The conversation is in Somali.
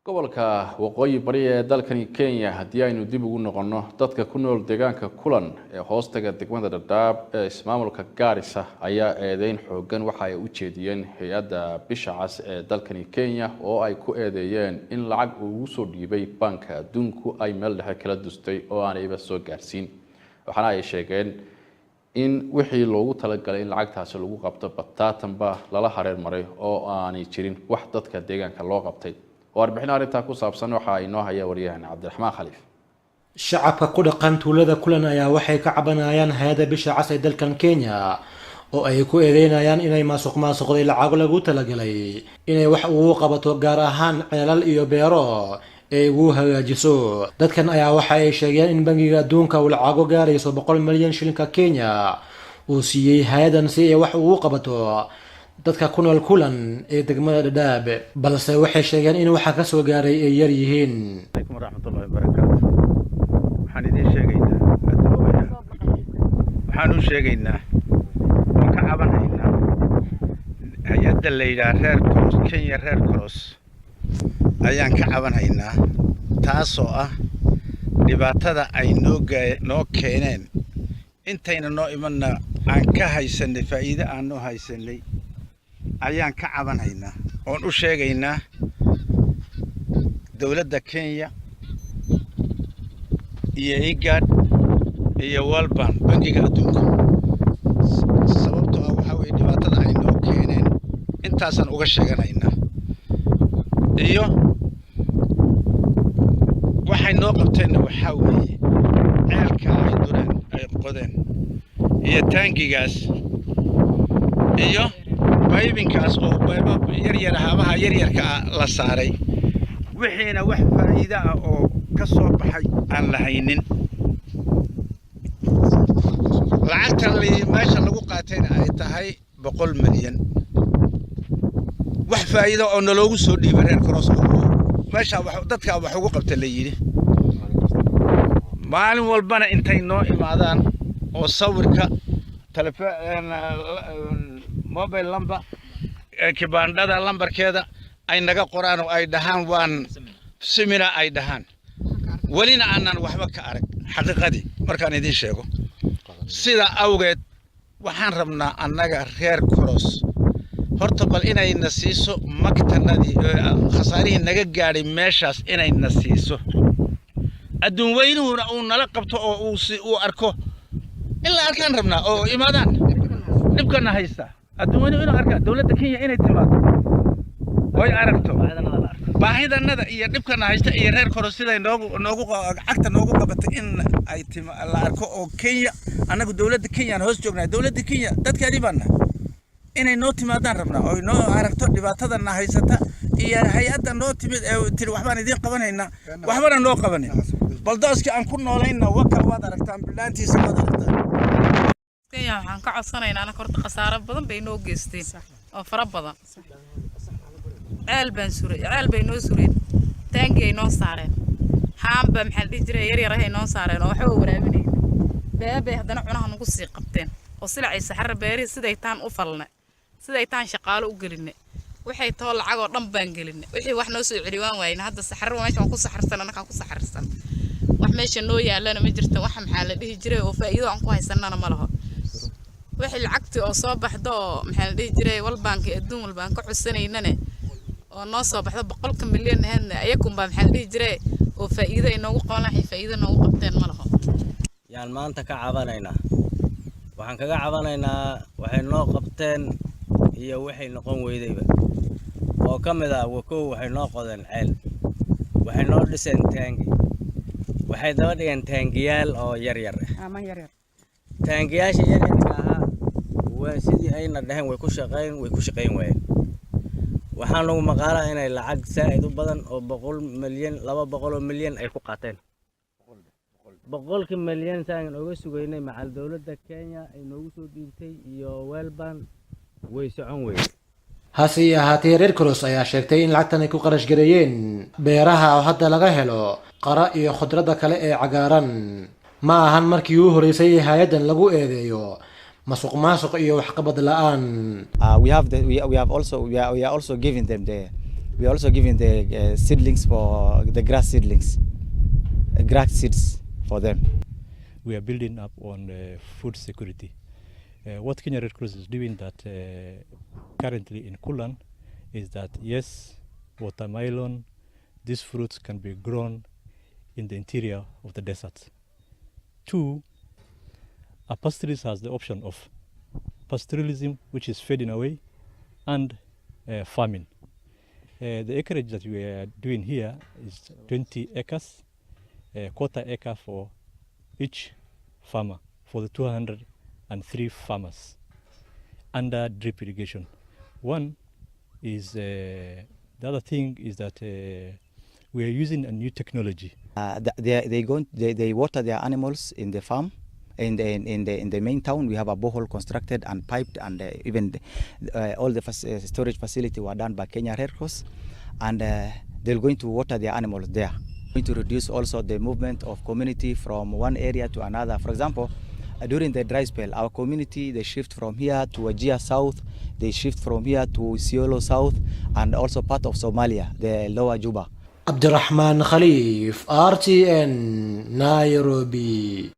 Gobolka Waqooyi Bari ee dalkani Kenya haddii aynu dib ugu noqonno, dadka ku nool deegaanka Kulan ee hoostaga degmada Dhadhaab ee ismaamulka Gaarisa ayaa eedeyn xoogan waxa ay u jeediyeen hay-adda Bisha Cas ee dalkani Kenya, oo ay ku eedeeyeen in lacag uu ugu soo dhiibay Baanka Adduunku ay meel dhexe kala dustay oo aanayba soo gaarsiin. Waxaana ay sheegeen in wixii loogu talagalay in lacagtaasi lagu qabto bataatanba lala hareer maray oo aanay jirin wax dadka deegaanka loo qabtay. Warbixin arrintaa ku saabsan waxa inoo haya waryahan Cabdiraxmaan Khaliif. Shacabka ku dhaqan tuulada Kulan ayaa waxay ka cabanayaan hay-adda Bisha Cas ee dalkan Kenya, oo ay ku eedeynayaan inay maasuq maasuqday lacago lagu talagalay inay wax ugu qabato, gaar ahaan ceelal iyo beero ee ugu hagaajiso. Dadkan ayaa waxa ay sheegeen in Bangiga Adduunka uu lacago gaarayso 100 milyan shilinka Kenya uu siiyey hay-adan si ay wax ugu qabato dadka ku nool Kulan ee degmada Dhadhaab, balse waxay sheegeen in waxa kasoo gaaray ay yar yihiin. Alaykum waraxmatullahi wabarakaatu. Waxaan idiin sheegaynaa adduunweynaha, waxaan u sheegaynaa oon ka cabanhaynaa hay-adda la yidhaha Red Cross, Kenya Red Cross ayaan ka cabanhaynaa, taasoo ah dhibaatada ay noo keeneen. Intayna noo imanna aan ka haysanay faa'iide aan noo haysanay ayaan ka cabanhaynaa oon u sheegaynaa dowladda Kenya iyo IGAD iyo World Bank, Bangiga Adduunka, sababtoo ah waxaa weeye dhibaatada ay noo keeneen intaasaan uga sheeganaynaa iyo waxay noo qabteenna. Waxaa weeye ceelka ay dureen, ay qodeen, iyo taangigaas iyo baybinkaas oo baybab yaryar, haamaha yaryarka ah la saaray, wixiina wax faa'iido ah oo ka soo baxay aan la haynin. Lacagtan meesha lagu qaatayna ay tahay 100 milyan. Wax faa'iido oo naloogu soo dhiibay Red Cross oo meesha dadkaa wax ugu qabta la yidhi, maalin walbana intay noo imaadaan oo sawirka mobile number, kibaandhada lambarkeeda ay naga qoraan oo ay dhahaan waan simina ay dhahaan, welina aanan waxba ka arag. Xaqiiqadii markaan idiin sheego, sidaa awgeed waxaan rabnaa annaga Red Cross horta bal inayna siiso magtanadii, khasaarihii naga gaadhay meeshaas inayna siiso, adduun weynuhuna uu nala qabto oo uu si uu arko. In la arkaan rabnaa oo imaadaan dhibkana haysta, adduun weynuhu inuu arkaa, dowladda Kenya inay timaado oy aragto baahidanada iyo dhibkana haysta iyo Red Cross siday noogu cagta noogu qabatay in ay la arko. Oo Kenya, annagu dowladda Kenyaan hoos joognaa, dowladda Kenya dadkeedii baan nahay, inay noo timaadaan rabnaa oy noo aragto dhibaatadana haysata iyo hay-adda noo timid ee tiri waxbaan idiin qabanaynaa, waxbana noo qabanin. Baldooskii aan ku noolayna waka waad aragtaan, bilaantiisa waad aragtaan. Kenya waxaan ka codsanaynaa anaka horta khasaaro badan bay noo geysteen oo fara badan. Ceel baan suray, ceel bay noo sureen, taangi ay noo saareen, haamba maxaa la dhihi jiray yar yar ahay noo saareen oo waxba waraabinayna. Beebay haddana cunaha nagu sii qabteen oo silacay saxarra beerihii siday taan u falne, siday taan shaqaalo u gelinne, waxay too lacag oo dhan baan gelinne, wixii wax noo soo celi waan waayna. Hadda saxarra meesha waan ku saxarsan, annagaa ku saxarsan. Wax meesha noo yaalana ma jirto, wax maxaa la dhihi jiray oo faa'iido aan ku haysanana ma laho. Wixii lacagtii oo soo baxda oo maxaa la dhihi jiray World Bank adduun walba aan ka codsanaynane oo noo soo baxda, 100-ka milyan ahaydna, ayakunbaa maxaa la dhihi jiray oo faa'iido ay noogu qaban lahay, faa'iido noogu qabteen ma laho. Yaan maanta ka cabanaynaa. Waxaan kaga cabanaynaa waxay noo qabteen iyo waxay noqon weydayba, oo ka mid ah wakow waxay noo qodeen ceel, waxay noo dhiseen taangi, waxay daba dhigeen taangiyaal oo yar yar ah. Taangiyaasha yaryarka ahaa waa sidii ayna dhaheen way ku shaqayn waayeen. Waxaa nagu maqaalaa inay lacag saa'id u badan oo 100 milyan, 200 milyan ay ku qaateen. 100-kii milyan saan oga sugaynay macal dowladda Kenya ay noogu soo dhiibtay iyo World Bank, way socon weyde. Hase ahaatee, Red Cross ayaa sheegtay in lacagtan ay ku qarash gareeyeen beeraha oo hadda laga helo qara iyo khudradda kale ee cagaaran. Ma ahan markii ugu horeysay ee hay-addan lagu eedeeyo masuq maasuq iyo waxqabad la-aan. We have the, we, we have also we are also giving them the We are also giving the seedlings for the grass seedlings, grass seeds for them. We are building up on food security. What Kenya Red Cross is doing that currently in Kulan is that, yes, watermelon, these fruits can be grown in the interior of the desert. Two, a pastoralist has the option of pastoralism, which is fading away, and farming. The acreage that we are doing here is 20 acres, a quarter acre for each farmer, for the 203 farmers under drip irrigation. One is the other thing is that we are using a new technology. They water their animals in the farm. In the main town, we have a borehole constructed and piped, and even all the storage facility were done by Kenya Red Cross, and they're going to water their animals there. Going to reduce also the movement of community from one area to another. For example, during the dry spell, our community, they shift from here to Wajir South, they shift from here to Isiolo South, and also part of Somalia, the Lower Juba. Cabdiraxmaan Khaliif, RTN, Nairobi.